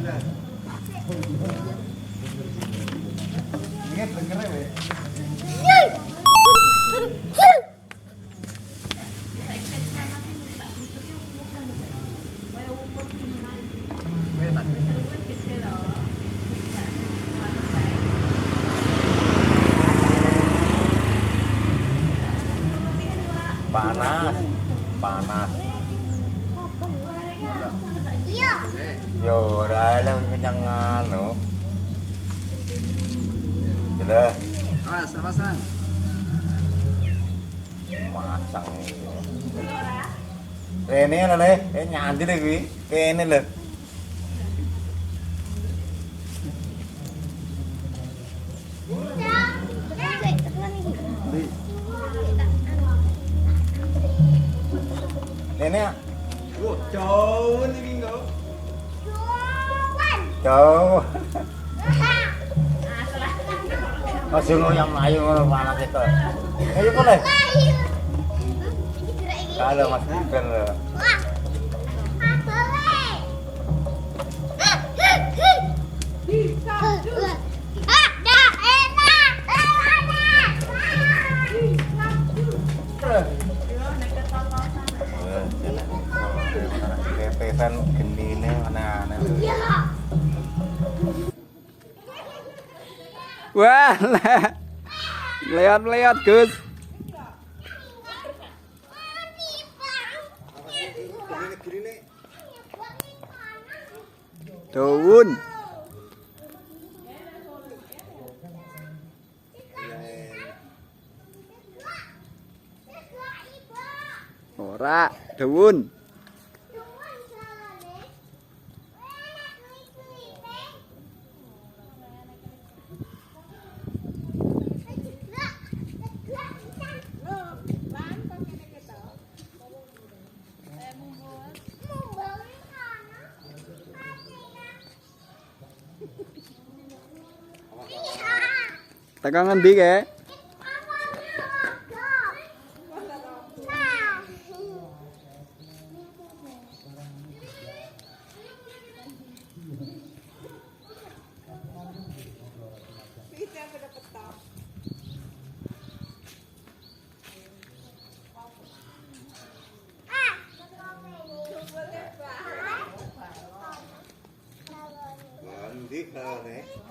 Ini bener ya, Panas, panas. Iya. Yo ora lha kenyang anu. Jelas Awas, awas, Nang. masang. Rene lho le, nyandi lho kuwi. Kene lho. Ndi? Rene Wah, jauh iki kok. jauh. Aja ngoyang mlayu ngono panas itu. Ayo kok le. Kalau Mas Bukan lho. Kepesan genine aneh-aneh lho. Wah, leot-leot, Gus. Daun. Ora, daun. Teka ngendi ke? Endi kalane?